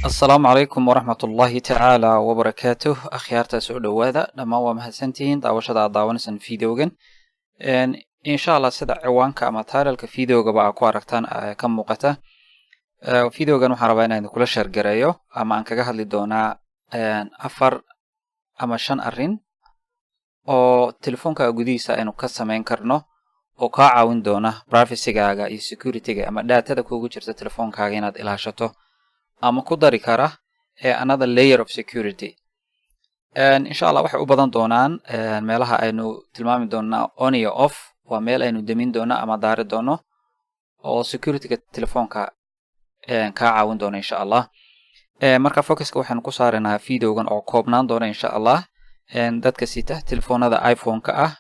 Asalaamu calaykum waraxmat ullaahi tacaala wabarakaatuh. Akhyaarta soo dhowaada dhammaan, waa mahadsantihiin daawashada aad daawanaysaan videogan. Insha Allah, sida ciwaanka ama titleka videogaba aa ku aragtaan ka muuqata, videogan waxaan rabaa inaan kula share gareeyo ama aan kaga hadli doonaa afar ama shan arrin oo telefoonka gudihiisa aynu ka samayn karno oo kaa caawin doona privacygaaga iyo securityga ama datada kugu jirta telefoonkaaga inaad ilaashato ama ku dari kara another layer of security. Insha Allah, waxay u badan doonaan meelaha aynu tilmaami doonaa on iyo off, waa meel aynu demin doono ama daari doono oo securityga telefoonka kaa caawin doona, insha Allah. Marka focuska waxaynu ku saaraynaa videogan oo koobnaan doona, insha Allah, dadka sita telefoonada iPhone-ka ah,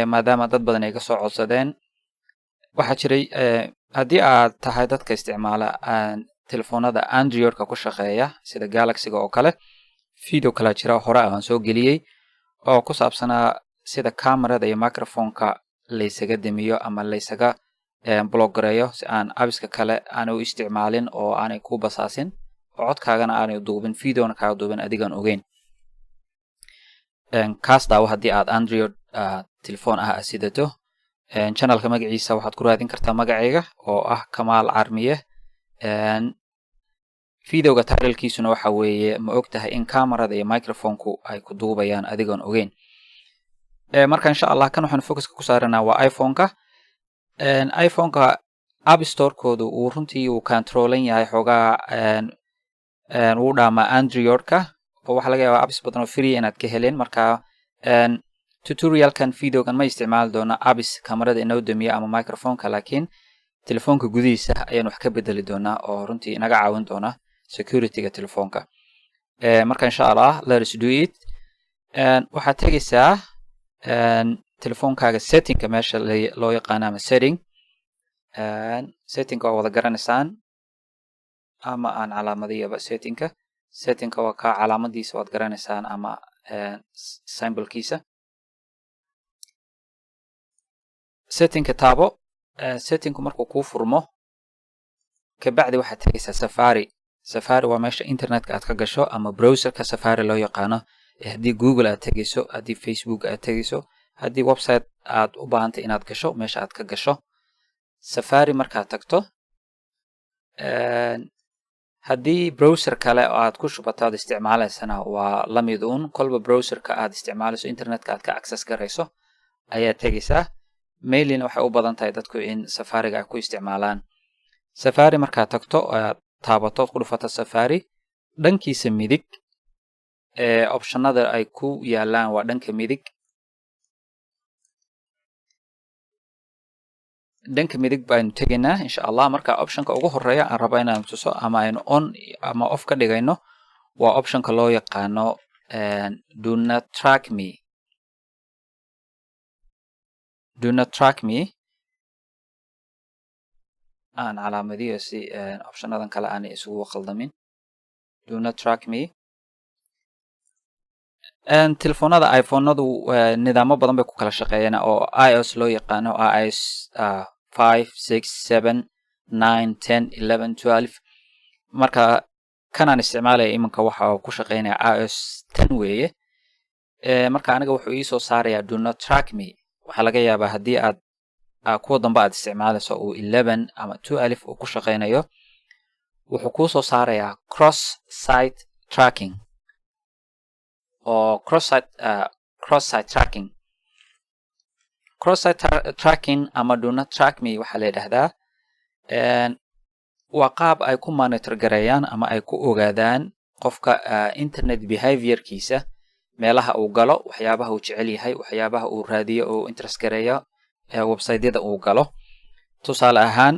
maadaama dad badan ay ka soo codsadeen. Waxaa jiray, haddii aad tahay dadka isticmaala telefoonada Androidka ku shaqeeya sida Galaxyga oo kale, video kalaa jira hore aan soo geliyey oo ku saabsanaa sida camerada iyo microphoneka laysaga demiyo ama laysaga block gareeyo, si aan appska kale aanay u isticmaalin oo aanay ku basaasin oo codkaagana aanay duubin, videona kaaga duubin adigaan ogeyn. Kaas daawo haddii aad Android telefoon ah aad sidato. Channelka magaciisa waxaad ku raadin kartaa magacayga oo ah Kamaal Carmiye. Videoga titlekiisuna waxa weeye "Ma og tahay in camerada iyo microphoneku ay ku duubayaan adigoon ogeyn?" Marka insha Allah, kan waxaanu focuska ku saaranaa waa iPhone-ka. iPhone-ka App Storekoodu uu runtii uu controlan yahay xoogaa, wuu dhaamaa Android-ka, oo waxaa laga yaabaa apps badan oo free inaad ka helin. Marka tutorialkan, videogan, ma isticmaali doono apps kamarada inoo damiya ama microphoneka, laakiin telefoonka gudihiisa ayaan wax ka bedeli doonaa oo runtii inaga caawin doona securityga telefoonka. Marka insha Allah, let us do it. Waxaad tegaysaa telefoonkaaga settingka meesha loo yaqaano ama setting. Settingka waa wada garanaysaan ama aan calaamadiyaba settingka. Settingka waa kaa, calaamadiisa waad garanaysaan ama symbolkiisa. Settingka taabo. Settingku markuu kuu furmo kabacdi, waxaad tegaysaa Safari. Safari waa meesha internetka aad ka gasho ama browserka Safari loo yaqaano. Haddii Google aad tegayso, haddii Facebook aad tegayso, haddii website aad u baahantay inaad gasho, meesha aad ka gasho Safari. Markaad tagto, haddii browser kale oo aad ku shubato aad isticmaalaysana, waa lamid uun. Kolba browserka aad isticmaalayso, internetka aad ka access garayso ayaad tegaysaa. Mailina waxay u badan tahay dadku in Safariga ay ku isticmaalaan. Safari markaad tagto, aad taabato, ku dhufato Safari, dhankiisa midig ee optionada ay ku yaalaan waa dhanka midig. Dhanka midig baynu tegaynaa, insha Allah. Marka optionka ugu horeeya aan rabo inaan tuso ama aynu on ama off ka dhigayno waa optionka loo yaqaano "Do not track me". "Do not track me" aan calaamadiyo si optionadan kale aanay isugu qaldamin. "Do not track me". Telefoonada iPhoneadu nidaamo badan bay ku kala shaqeeyaan oo iOS loo yaqaano, iOS 5, 6, 7, 9, 10, 11, 12. Marka kanaan isticmaalaya iminka waxa uu ku shaqeynaya iOS 10 weeye. Marka aniga wuxuu iisoo saarayaa "Do not track me". Waxaa laga yaabaa haddii aad kuwa dambe aad isticmaalayso, uu 11 ama 12 uu ku shaqeynayo, wuxuu kuu soo saarayaa cross site tracking oo cross site tracking. Cross site tracking ama "Do not track me" waxaa la yidhaahdaa waa qaab ay ku monitor gareeyaan ama ay ku ogaadaan qofka internet behaviorkiisa, meelaha uu galo, waxyaabaha uu jecel yahay, waxyaabaha uu raadiyo oo interest gareeyo, websiteyada uu galo. Tusaale ahaan,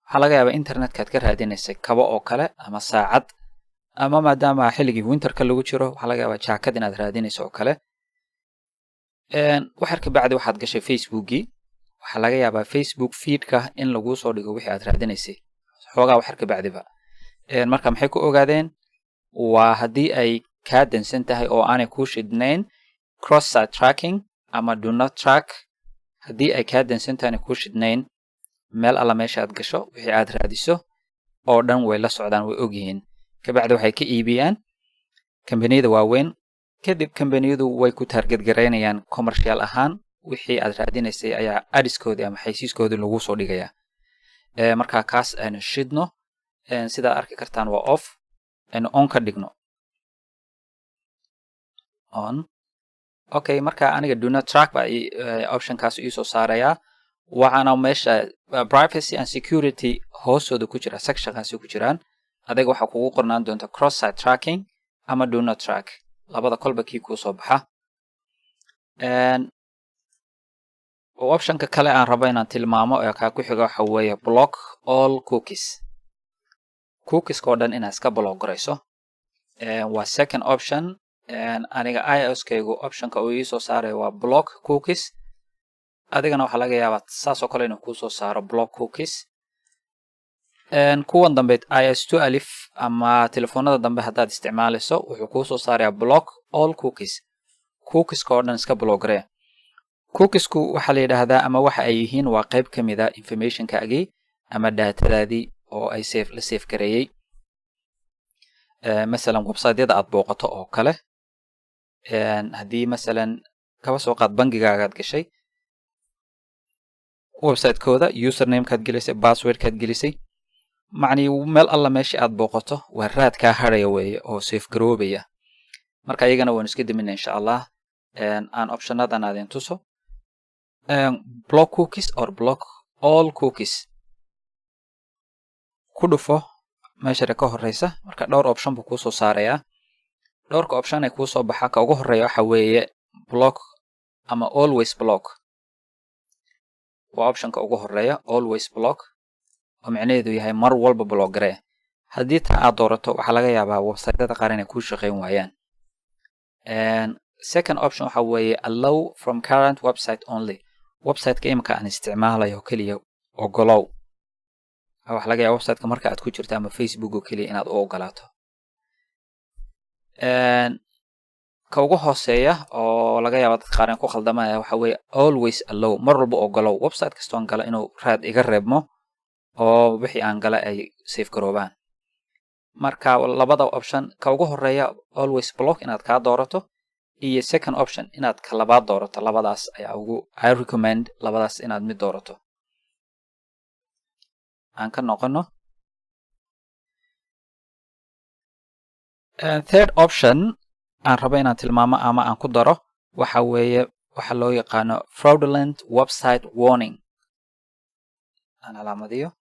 waxaa laga yaabaa internetkaad ka raadinaysay kabo oo kale ama saacad, ama maadaama xilligii winterka lagu jiro, waxaa laga yaabaa jaakad inaad raadinayso oo kale. Waxyar ka bacdi waxaad gashay Facebookii. Waxaa laga yaabaa Facebook feedka in laguu soo dhigo wixii aad raadinaysay xoogaa waxyar ka bacdiba. Marka maxay ku ogaadeen? Waa haddii ay kaa dansan tahay oo aanay kuu shidnayn cross site tracking ama "Do not track". Haddii ay kaa dansan tahay, aanay kuu shidnayn, meel alla meesha aad gasho, wixii aad raadiso oo dhan way la socdaan, way ogyihiin. Kabacdi waxay ka iibiyaan kambaniyada waaweyn. Kadib kambaniyadu way ku target garaynayaan commercial ahaan. Wixii aad raadinaysay ayaa ads-koodii ama xaysiiskoodii lagu soo dhigayaa. Marka kaas aynu shidno. Sidaad arki kartaan waa off. Aynu on ka dhigno, on. Okay, marka aniga do not track baa optionkaas iisoo saarayaa. Waxaana meesha privacy and security hoostooda ku jira, sectionkaasi ku jiraan. Adiga waxaa kugu qornaan doonta cross site tracking ama do not track, labada kolba kii kuu soo baxa. Optionka kale aan rabo inaan tilmaamo ee kaa ku xiga waxa weeye block all cookies, cookies-ka oo dhan inaad iska block garayso waa second option. Aniga iOS-kaygu optionka uu iisoo saarayo waa block cookies. Adigana waxaa laga yaabaa saas oo kale inuu kuusoo saaro block cookies. Kuwan dambe, iOS 12 ama telefoonada dambe haddaad isticmaalayso, wuxuu kuusoo saarayaa block all cookies. Cookies-ka oo dhan iska block garee. Cookiesku waxaa la yidhaahdaa ama waxa ay yihiin waa qayb ka mid a informationkaagii ama datadaadii oo ay safe la safe gareeyey. Masalan websiteyada aad booqato oo kale, haddii masalan kaba soo qaad bangigaagaad gashay websitekooda, usernamekaad gelisay, passwordkaad gelisay, macnii meel alla meeshii aad booqato waa raad kaa harhaya weeye oo safe garoobaya. Marka iyagana waanu iska dimina, insha Allah. Aan optionadan adin tuso: block cookies or block all cookies. Ku dhufo meeshare ka horeysa. Marka dhowr option buu kuusoo saarayaa. Dhowrka option ee kuusoo baxa, ka ugu horeeya waxa weeye block ama always block. Waa optionka ugu horeeya, always block, oo micnaheedu yahay mar walba block garee. Haddii taa aad doorato, waxaa laga yaabaa websiteyada qaar inay kuu shaqeyn waayaan. Second option waxa weeye allow from current website only, websiteka imika aan isticmaalayo keliya ogolow. Waxaa laga yaaba websiteka marka aad ku jirto ama Facebook oo keliya inaad u ogolaato. Ka ugu hooseeya oo laga yaaba dadka qaar in ku khaldamaya waxa weeye always allow, mar walba ogolow website kastoon gala inuu raad iga reebmo oo wixii aan gala ay safe garoobaan. Marka labada option, ka ugu horeeya always block inaad kaa doorato iyo second option inaad ka labaad doorato, labadaas ayaa ugu, I recommend labadaas inaad mid doorato. Aan ka noqono. Third option aan rabo inaan tilmaamo ama aan ku daro waxa weeye waxa loo yaqaano fraudulent website warning. Aan calaamadiyo.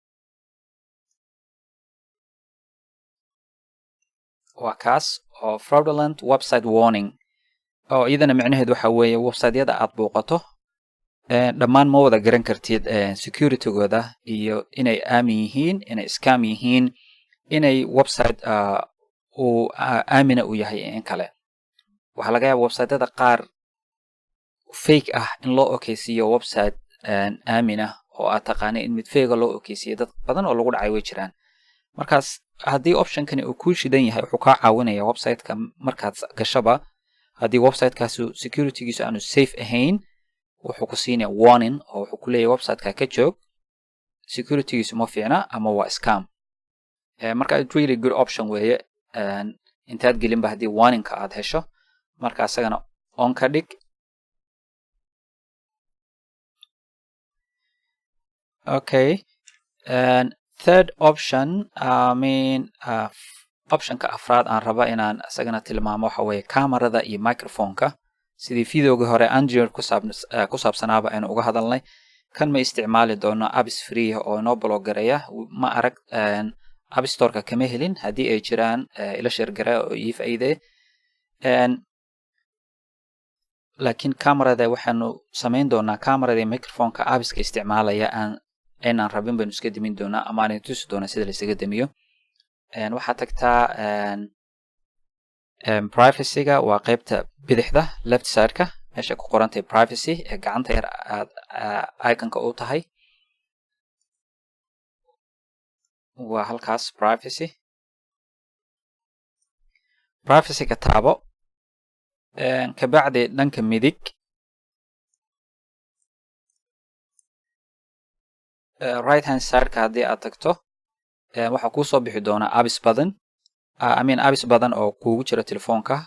Waa kaas oo fraudulent website warning, oo iyadana micnaheedu waxa weeye websiteyada aad booqato dhammaan ma wada garan kartid securitygooda iyo inay aamin yihiin, inay scam yihiin, inay website uu aamina uu yahay in kale. Waxaa laga yaaba websiteyada qaar fake ah in loo okeysiiyo website aamin ah oo aad taqaanay in mid fake loo okeysiiyo. Dad badan oo lagu dhacay way jiraan. Markaas haddii optionkani uu kuu shidan yahay, wuxuu kaa caawinaya websiteka markaad gashaba, haddii websitekaasu securitygiisu aanu safe ahayn, wuxuu ku siinaya warning oo wuxuu ku leeyahay websiteka ka joog, securitygiisu ma fiicna ama waa scam. Marka really good option weeye. Intaad gelinba haddii warningka aad hesho, marka isagana on ka dhig. Okay, third option, I mean, optionka afraad aan raba inaan isagana tilmaamo waxa weeye camerada iyo microphoneka. Sidii videoga hore Android ku saabsanaaba aynu uga hadalnay, kan ma isticmaali doono apps free oo inoo block gareeya. Ma arag, App Storeka kama helin. Haddii ay jiraan, ila share gara oo ii faa'iidee. Laakiin camerada waxaanu samayn doonaa, camerada iyo microphoneka appska isticmaalaya aan aynaan rabin baynu iska demin doonaa ama aan tusi doonaa sida la isaga demiyo. Waxaad tagtaa privacyga, waa qaybta bidixda, left sideka, meesha ku qorantahay privacy ee gacanta yar aad iconka u tahay. Waa halkaas privacy. Privacyga taabo. Kabacdi dhanka midig, right hand sideka, haddii aad tagto, waxaa kuusoo bixi doonaa apps badan. I mean, apps badan oo kuugu jira telefoonka,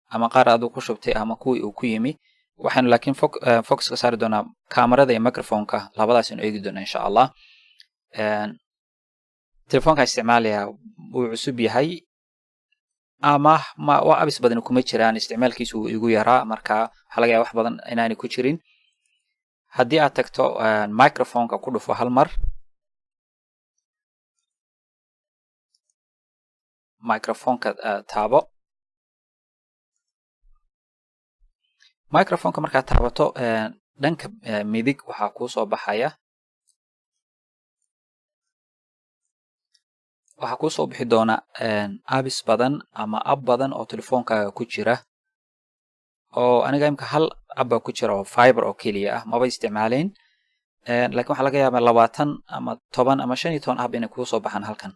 ama qaar aad ku shubtay ama kuwii uu ku yimi. Waxaanu laakiin focus ka saari doonaa kamarada iyo microphoneka. Labadaas aynu eegi doonaa, insha Allah. Telefoonka isticmaalaya wuu cusub yahay ama ma waa apps badan kuma jiraan, isticmaalkiisu wuu igu yaraa, marka waxaa laga yaaba wax badan inaanay ku jirin. Haddii aad tagto microphoneka, ku dhufo hal mar microphoneka, taabo microphoneka. Markaad taabato, dhanka midig waxaa kuusoo baxaya, waxaa kuusoo bixi doona apps badan ama app badan oo telefoonkaaga ku jira. Oo aniga imka hal app baa ku jira oo Viber oo keliya ah, maba isticmaaleyn, lakin waxaa laga yaabaa 20 ama 10 ama 15 app inay kuusoo baxaan halkan,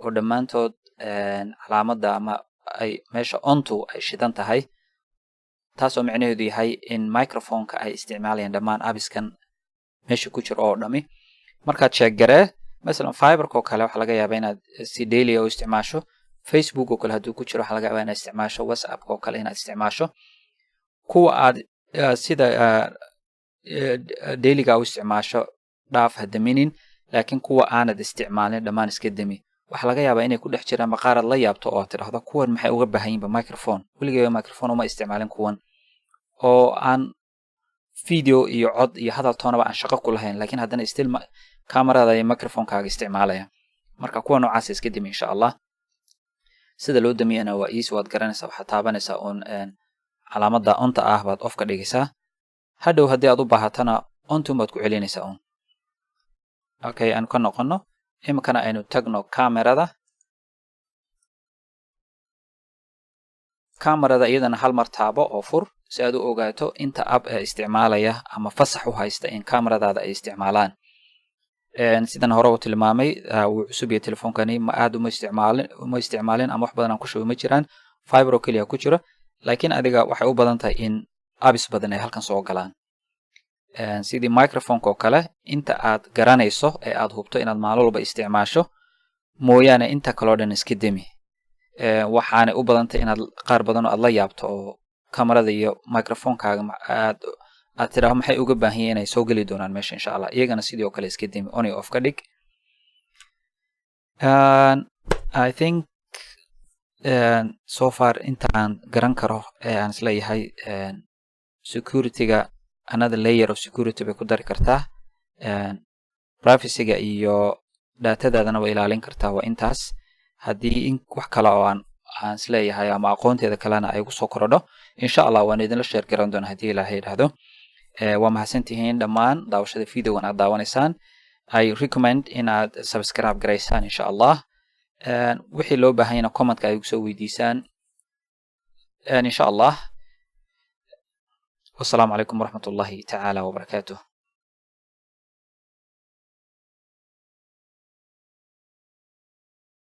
oo dhammaantood calaamadda ama ay meesha onto ay shidan tahay, taasoo micnaheedu yahay in microphoneka ay isticmaalayaan dhammaan appskan meesha ku jira oo dhami. Markaad check garee, masalan Viberka oo kale waxaa laga yaabaa inaad si daily u isticmaasho. Facebook oo kale hadduu ku jiro, waxaa laga yaabaa inaad isticmaasho. WhatsApp oo kale inaad isticmaasho. Kuwa aad sida dailyga u isticmaasho dhaaf, ha daminin, laakiin kuwa aanad isticmaalin dhammaan iska demi. Waxaa laga yaabaa inay ku dhex jiraan maqaarad la yaabto oo tidhaahdo, "Kuwan maxay uga baahan yihinba microphone? Weligeyba microphone uma isticmaalin." Kuwan oo aan video iyo cod iyo hadal toonaba aan shaqo ku lahayn, laakiin haddana still camerada iyo microphonekaaga isticmaalaya. Marka kuwa noocaasa iska demi, insha Allah. Sida loo damiyana waa easy, waad garanaysaa. Waxaad taabanaysaa uun calaamadda onta ah, baad off ka dhigaysaa. Hadhow haddii aad u baahatana, ontun baad ku celinaysaa uun. Okay, aanu ka noqono. Iminkana aynu tagno camerada. Camerada iyadana hal mar taabo oo fur, si aad u ogaato inta app ee isticmaalaya ama fasax u haysta in cameradaada ay isticmaalaan. Sidan hore u tilmaamay, wuu cusub yahay telefoonkani, ma aad uma isticmaalin ama wax badan aan ku shubay ma jiraan, Viber oo keliya ku jiro, laakiin adiga waxay u badan tahay in apps badan ay halkan soo galaan. Sidii microphoneka oo kale, inta aad garanayso ee aad hubto inaad maalin walba isticmaasho mooyaane, inta kaleo dhan iska demi. Waxaanay u badan tahay inaad qaar badan oo aad la yaabto oo camerada iyo microphonekaaga aad tidhaaho, "Maxay uga baahan yihin?" inay soo geli doonaan meesha, insha Allah. Iyagana sidii oo kale iska demi, on iyo off ka dhig. I think so far inta aan garan karo ee aan isleeyahay securityga, another layer of security bay ku dari kartaa, privacyga iyo datadaadana way ilaalin kartaa, waa intaas. Haddii in wax kale oo aan isleeyahay ama aqoonteeda kalena ay kusoo korodho, insha Allah waan idinla share garan doona, haddii Ilaahay idhaahdo. Waa mahadsantihiin dhammaan daawashada videogan aad daawanaysaan. I recommend inaad subscribe garaysaan, insha Allah. Wixii loo baahan yana commentka ay kusoo weydiisaan, insha Allah. Wasalaamu calaykum waraxmat ullahi tacaala wabarakaatuh.